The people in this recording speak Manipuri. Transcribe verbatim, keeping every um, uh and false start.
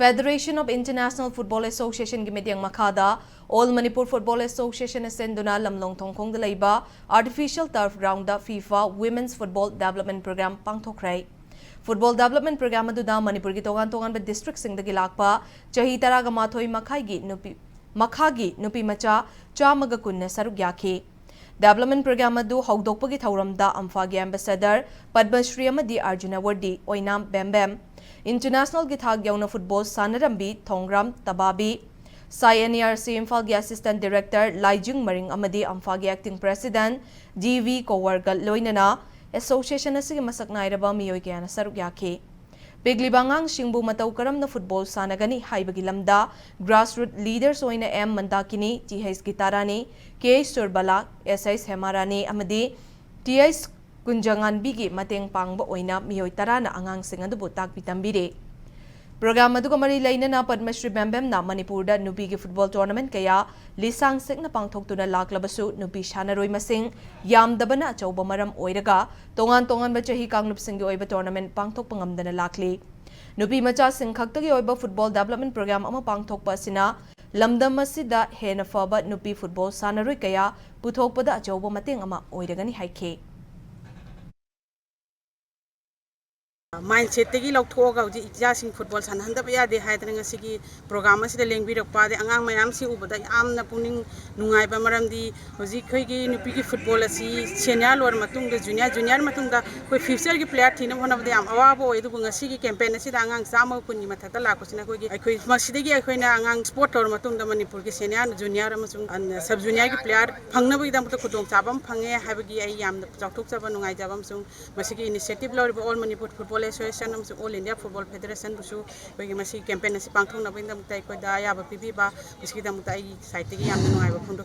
Federation of International Football Association ꯒꯤ ꯃꯤꯠꯌꯦꯡ ꯃꯈꯥꯗ All Manipur Football Association ꯅ ꯁꯤꯟꯗꯨꯅ ꯂꯝꯂꯣꯡ ꯊꯣꯡꯈꯣꯡꯗ ꯂꯩꯕ Artificial Turf Ground ꯗ FIFA Women's Football Development Program ꯄꯥꯡꯊꯣꯛꯈ꯭ꯔꯦ꯫ Football Development Program ꯑꯗꯨꯗ ꯃꯅꯤꯄꯨꯔꯒꯤ ꯇꯣꯉꯥꯟ ꯇꯣꯉꯥꯟꯕ district ꯁꯤꯡꯗꯒꯤ ꯂꯥꯛꯄ ꯆꯍꯤ ꯇꯔꯥꯒ ꯃꯥꯊꯣꯏ ꯃꯈꯥꯏꯒꯤ ꯅꯨꯄꯤ, ꯃꯈꯥꯒꯤ ꯅꯨꯄꯤ ꯃꯆꯥ ꯆꯥꯝꯃꯒ ꯀꯨꯟꯅ ꯁꯔꯨꯛ ꯌꯥꯈꯤ꯫ Development Program ꯑꯗꯨ ꯍꯧꯗꯣꯛꯄꯒꯤ ꯊꯧꯔꯝꯗ ꯑꯝꯐꯥꯒꯤ Ambassador ꯄꯗꯃ ꯁ꯭ꯔꯤ ꯑꯃꯗꯤ Arjuna Awardee ꯑꯣꯏꯅꯥꯝ ꯕꯦꯝꯕꯦꯝ, International ꯒꯤ ꯊꯥꯛ ꯌꯧꯅ football ꯁꯥꯟꯅꯔꯝꯕꯤ ꯊꯣꯡꯒ꯭ꯔꯥꯝ ꯇꯕꯥꯕꯤ, ꯁꯥꯏ NERC ꯏꯝꯐꯥꯜꯒꯤ Assistant Director ꯂꯥꯏꯖꯤꯡ ꯃꯔꯤꯡ ꯑꯃꯗꯤ ꯑꯝꯐꯥꯒꯤ Acting President ꯗꯤ ꯚꯤ ꯀꯣꯋꯔꯒ ꯂꯣꯏꯅꯅ association ꯑꯁꯤꯒꯤ ꯃꯁꯛ ꯅꯥꯏꯔꯕ ꯃꯤꯑꯣꯏ ꯀꯌꯥꯅ ꯁꯔꯨꯛ ꯌꯥꯈꯤ꯫ ꯄꯤꯛꯂꯤꯕ ꯑꯉꯥꯡꯁꯤꯡꯕꯨ ꯃꯇꯧ ꯀꯔꯝꯅ football ꯁꯥꯟꯅꯒꯅꯤ ꯍꯥꯏꯕꯒꯤ ꯂꯝꯗ grassroot leaders ꯑꯣꯏꯅ ꯑꯦꯝ ꯃꯟꯗꯥꯀꯤꯅꯤ, ꯇꯤ ꯑꯩꯆ ꯒꯤꯇꯥꯔꯥꯅꯤ, ꯀꯦ ꯑꯩꯆ ꯁꯨꯔꯕꯂꯥ, ꯑꯦꯁ ꯑꯩꯆ ꯍꯦꯃꯥꯔꯥꯅꯤ ꯑꯃꯗꯤ ꯇꯤ ꯑꯩꯆ ꯀꯨꯟꯖꯉꯥꯟꯕꯤꯒꯤ ꯃꯇꯦꯡ ꯄꯥꯡꯕ ꯑꯣꯏꯅ ꯃꯤꯑꯣꯏ ꯇꯔꯥꯅ ꯑꯉꯥꯡꯁꯤꯡ ꯑꯗꯨꯕꯨ ꯇꯥꯛꯄꯤ ꯇꯝꯕꯤꯔꯦ꯫ Program ꯑꯗꯨꯒ ꯃꯔꯤ ꯂꯩꯅꯅ ꯄꯗꯃ ꯁ꯭ꯔꯤ ꯕꯦꯝꯕꯦꯝꯅ ꯃꯅꯤꯄꯨꯔꯗ ꯅꯨꯄꯤꯒꯤ football tournament ꯀꯌꯥ ꯂꯤꯁꯥꯡ ꯁꯤꯠꯅ ꯄꯥꯡꯊꯣꯛꯇꯨꯅ ꯂꯥꯛꯂꯕꯁꯨ ꯅꯨꯄꯤ ꯁꯥꯟꯅꯔꯣꯏ ꯃꯁꯤꯡ ꯌꯥꯝꯗꯕꯅ ꯑꯆꯧꯕ ꯃꯔꯝ ꯑꯣꯏꯔꯒ ꯇꯣꯉꯥꯟ ꯇꯣꯉꯥꯟꯕ ꯆꯍꯤ ꯀꯥꯡꯂꯨꯞꯁꯤꯡꯒꯤ ꯑꯣꯏꯕ tournament ꯄꯥꯡꯊꯣꯛꯄ ꯉꯝꯗꯅ ꯂꯥꯛꯂꯤ꯫ ꯅꯨꯄꯤ ꯃꯆꯥꯁꯤꯡ ꯈꯛꯇꯒꯤ ꯑꯣꯏꯕ football development program ꯑꯃ ꯄꯥꯡꯊꯣꯛꯄ ꯑꯁꯤꯅ ꯂꯝꯗꯝ ꯑꯁꯤꯗ ꯍꯦꯟꯅ ꯐꯕ ꯅꯨꯄꯤ football ꯁꯥꯟꯅꯔꯣꯏ ꯀꯌꯥ ꯄꯨꯊꯣꯛꯄꯗ ꯑꯆꯧꯕ ꯃꯇꯦꯡ ꯑꯃ ꯑꯣꯏꯔꯒꯅꯤ ꯍꯥꯏꯈꯤ꯫ Mindset ꯇꯒꯤ ꯂꯧꯊꯣꯛꯑꯒ ꯍꯧꯖꯤꯛ ꯏꯆꯥꯁꯤꯡ football ꯁꯥꯟꯅꯍꯟꯗꯕ ꯌꯥꯗꯦ ꯍꯥꯏꯗꯅ ꯉꯁꯤꯒꯤ program ꯑꯁꯤꯗ ꯂꯦꯡꯕꯤꯔꯛꯄ, ꯑꯗꯩ ꯑꯉꯥꯡ ꯃꯌꯥꯝꯁꯤ ꯎꯕꯗ ꯌꯥꯝꯅ ꯄꯨꯛꯅꯤꯡ ꯅꯨꯡꯉꯥꯏꯕ, ꯃꯔꯝꯗꯤ ꯍꯧꯖꯤꯛ ꯑꯩꯈꯣꯏꯒꯤ ꯅꯨꯄꯤꯒꯤ football ꯑꯁꯤ senior ꯂꯣꯏꯔ ꯃꯇꯨꯡꯗ, junior, junior ꯃꯇꯨꯡꯗ ꯑꯩꯈꯣꯏ future ꯒꯤ player ꯊꯤꯅꯕ ꯍꯣꯠꯅꯕꯗ ꯌꯥꯝ ꯑꯋꯥꯕ ꯑꯣꯏ꯫ ꯑꯗꯨꯕꯨ ꯉꯁꯤꯒꯤ campaign ꯑꯁꯤꯗ ꯑꯉꯥꯡ ꯆꯥꯝꯃꯒ ꯀꯨꯟꯒꯤ ꯃꯊꯛꯇ ꯂꯥꯛꯄꯁꯤꯅ ꯑꯩꯈꯣꯏꯒꯤ, ꯑꯩꯈꯣꯏ ꯃꯁꯤꯗꯒꯤ ꯑꯩꯈꯣꯏꯅ ꯑꯉꯥꯡ sport ꯇꯧꯔ ꯃꯇꯨꯡꯗ ꯃꯅꯤꯄꯨꯔꯒꯤ senior, junior ꯑꯃꯁꯨꯡ sub junior ꯒꯤ player ꯐꯪꯅꯕꯒꯤꯗꯃꯛꯇ ꯈꯨꯗꯣꯡꯆꯥꯕ ꯑꯃ ꯐꯪꯉꯦ ꯍꯥꯏꯕꯒꯤ ꯑꯩ ꯌꯥꯝꯅ ꯆꯥꯎꯊꯣꯛꯆꯕ, ꯅꯨꯡꯉꯥꯏꯖꯕ ꯑꯃꯁꯨꯡ ꯃꯁꯤꯒꯤ initiative ꯂꯧꯔꯤꯕ All Manipur Football Association ꯑꯃꯁꯨꯡ All India Football Federation ꯕꯨꯁꯨ ꯑꯩꯈꯣꯏꯒꯤ ꯃꯁꯤꯒꯤ campaign ꯑꯁꯤ ꯄꯥꯡꯊꯣꯛꯅꯕꯒꯤꯗꯃꯛꯇ ꯑꯩꯈꯣꯏꯗ ꯑꯌꯥꯕ ꯄꯤꯕꯤꯕ, ꯃꯁꯤꯒꯤꯗꯃꯛꯇ ꯑꯩꯒꯤ side ꯇꯒꯤ ꯌꯥꯝꯅ ꯅꯨꯡꯉꯥꯏꯕ ꯐꯣꯡꯗꯣꯛꯆꯔꯤ꯫